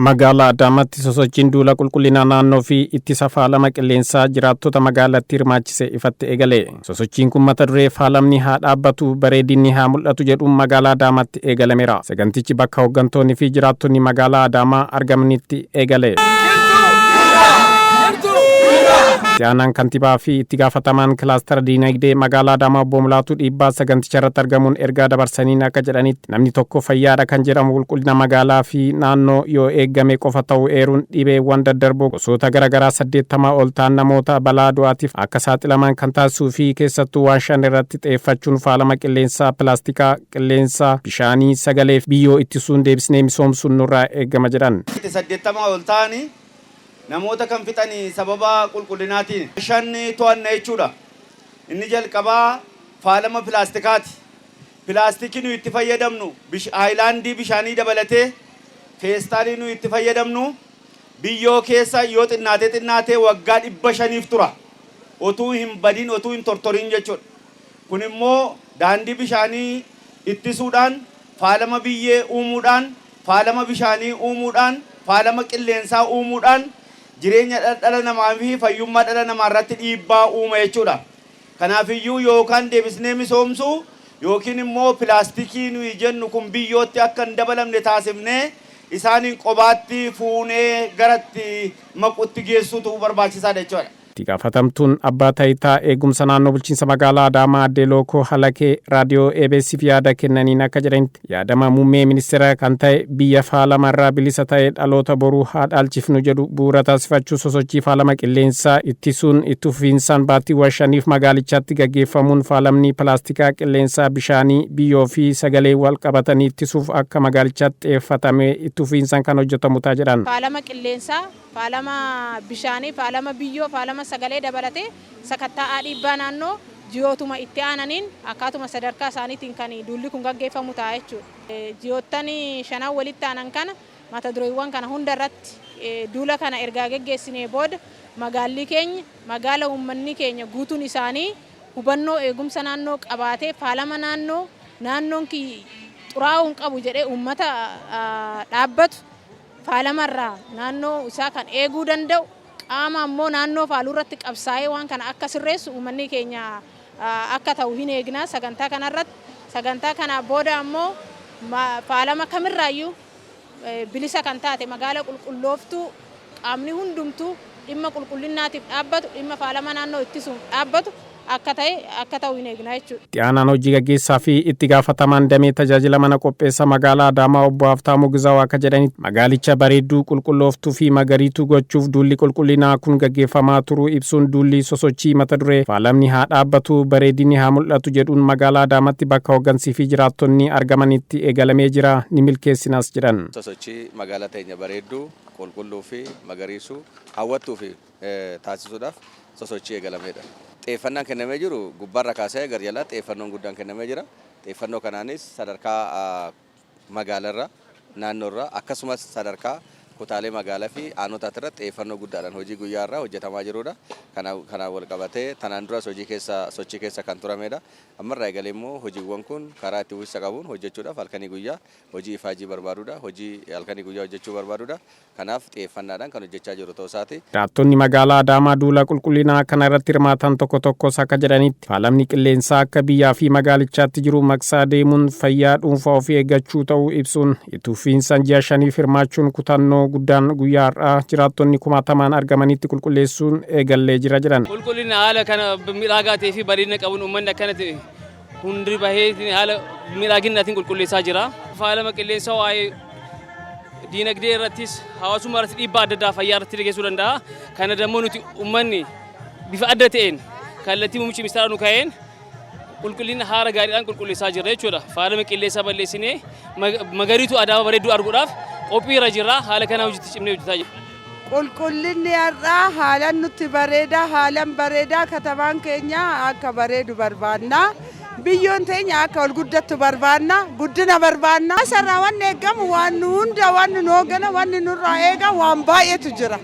Magaalaa Adaamaatti sosochiin duula qulqullina naannoo fi ittisa faalama qilleensaa jiraattota magaalattii hirmaachise ifatti eegale. Sosochiin kun mata duree "Faalamni haa dhaabbatu, bareedinni haa mul'atu" jedhuun magaalaa Adaamaatti eegalameera. Sagantichi bakka hooggantoonni fi jiraattonni magaalaa Adaamaa argamanitti eegale. Itti aanaan kantiibaa fi itti gaafatamaan kilaastara diinagdee magaalaa Adaamaa Obbo Mulaatuu Dhiibbaa saganticha irratti argamuun ergaa dabarsaniin akka jedhanitti, namni tokko fayyaadha kan jedhamu qulqullina magaalaa fi naannoo yoo eeggame qofa ta'uu eeruun, dhibeewwan daddarboo gosoota garaagaraa 80 ol ta'an namoota balaa du'aatiif akka saaxilaman kan taasisuu fi keessattuu waan shan irratti xiyyeeffachuun faalama qilleensaa, pilaastikaa, qilleensaa, bishaanii, sagalee fi biyyoo ittisuun deebisnee misoomsuun nurraa eeggama jedhan. 80 ol ta'anii namoota kan fixanii sababa qulqullinaatiin shan to'anna jechuudha. Inni jalqabaa faalama pilaastikaati. Pilaastikii nuyi itti fayyadamnu, haayilaandii bishaanii dabalatee feestaalii nuyi itti fayyadamnu, biyyoo keessa yoo xinnaatee xinnaatee waggaa 500f tura. Otuu hin badin, otuu hin tortorin jechuudha. Kun immoo daandii bishaanii ittisuudhaan, faalama biyyee uumuudhaan, faalama bishaanii uumuudhaan, faalama qilleensaa uumuudhaan jireenya dhala namaa fi fayyummaa dhala namaa irratti dhiibbaa uuma jechuudha. Kanaafiyyuu yookaan deebisnee misoomsuu yookiin immoo pilaastikii nuyi jennu kun biyyootti akka hin dabalamne taasifnee isaaniin qobaatti fuunee garatti maqutti geessuutu barbaachisaadha jechuudha. Itti gaafatamtuun abbaa taayitaa eegumsa naannoo bulchiinsa magaalaa Adaamaa Addee Lookoo Halakee raadiyoo EBS'f yaada kennaniin akka jedhanitti, yaadama muummee ministeera kan ta'e "Biyya faalama irraa bilisa ta'e dhaloota boruu haa dhaalchifnu" jedhu bu'uura taasifachuu sosochii faalama qilleensaa ittisuun itti fufiinsaan baatiiwwan 5f magaalichaatti gaggeeffamuun faalamni pilaastikaa, qilleensaa, bishaanii, biyyoo fi sagalee wal qabatanii ittisuuf akka magaalichaatti xiyyeeffatamee itti fufiinsaan kan hojjetamu ta'a jedhan. Faalama qilleensaa, faalama bishaanii, faalama biyyoo, faalama sagalee dabalatee sakatta'aa dhiibbaa naannoo ji'ootuma itti aananiin akkaatuma sadarkaa isaaniitiin kan duulli kun gaggeeffamu ta'a jechuudha. Ji'oottan shanan walitti aanan kana mata dureewwan kana hunda irratti duula kana ergaa geggeessinee booda, magaalli keenya magaala uummanni keenya guutuun isaanii hubannoo eegumsa naannoo qabaatee, faalama naannoo naannoon xuraa'uu hin qabu jedhee uummata dhaabbatu, faalamarraa naannoo isaa kan eeguu danda'u, qaama ammoo naannoo faaluu irratti qabsaa'ee waan kana akka sirreessu uummanni keenya akka ta'u hin eegna sagantaa kanarratti. Sagantaa kana booda ammoo faalama kamirraayyuu bilisa kan taate magaala qulqullooftuu, qaamni hundumtuu dhimma qulqullinnaatiif dhaabbatu, dhimma faalama naannoo ittisuun dhaabbatu akka ta'e akka ta'u hin eegna jechuudha. Itti aanaan hojii gaggeessaa fi itti gaafatamaan damee tajaajila mana qopheessa magaalaa Adaamaa Obbo Haftaamuu Gizaw akka jedhanitti, magaalicha bareedduu, qulqullooftuu fi magariituu gochuuf duulli qulqullinaa kun gaggeeffamaa turuu ibsuun, duulli sosochii mata duree "Faalamni haa dhaabbatu, bareedinni haa mul'atu" jedhuun magaalaa Adaamaatti bakka hooggansii fi jiraattonni argamanitti eegalamee jira, ni milkeessinas jedhan. Sosochii magaalaa teenya bareedduu, qulqulluu fi magariisuu, hawwattuu fi taasisuudhaaf sosochii eegalameedha. Xiyyeeffannaan kennamee jiru gubbaarra kaasee gara jalaa xiyyeeffannoon guddaan kennamee jira. Xiyyeeffannoo kanaanis sadarkaa magaalarra, naannoorra, akkasumas sadarkaa kutaalee magaalaa fi aanotaati irratti xiyyeeffannoo guddaadhaan hojii guyyaa irraa hojjetamaa jirudha. Kanaan wal qabatee tanaan duras hojii keessa sochii keessa kan turamedha. Ammarraa eegalee immoo hojiiwwan kun karaa itti fufiinsa qabuun hojjechuudhaaf halkanii guyyaa hojii ifaajii barbaadudha. Hojii halkanii guyyaa hojjechuu barbaadudha. Kanaaf xiyyeeffannaadhaan kan hojjechaa jiru ta'uu isaati. Jiraattonni magaalaa Adaamaa duula qulqullinaa kana irratti hirmaatan tokko tokkos akka jedhanitti, faalamni qilleensaa akka biyyaa fi magaalichaatti jiru maqsaa deemuun fayyaa dhuunfaa ofii eeggachuu ta'uu ibsuun, itti fufiinsaan ji'a 5f hirmaachuun kutannoo guddaan guyyaa har'aa jiraattonni kumaatamaan argamanitti qulqulleessuun eegallee jira jedhan. Qulqullina haala kana miidhagaa ta'ee fi bareedina qabuun uummanni akkanatti hundi bahee haala miidhaginaatiin qulqulleessaa jira. Faalama qilleensaa waa'ee diinagdee irrattis, hawaasummaa irratti dhiibbaa adda addaa, fayyaa irratti geessuu danda'a. Kana dammoo nuti uummanni bifa adda ta'een kallattii muummichi ministeeraa nu kaa'een qulqullina haala gaariidhaan qulqulleessaa jirra jechuudha. Faalama qilleensaa balleessinee magariituu Adaamaa bareedduu arguudhaaf qophii irra jirra. Haala kanaa hojiitti cimnee hojjetaa jirra. Qulqullinni har'aa haalan nutti bareedaa, haalan bareedaa. Katamaan keenya akka bareedu barbaanna. Biyyoon teenya akka ol guddattu barbaanna. Guddina barbaanna. Asirraa wanni eegamu waan nu hunda, wanni nu hooggana, wanni nurraa eegan waan baay'eetu jira.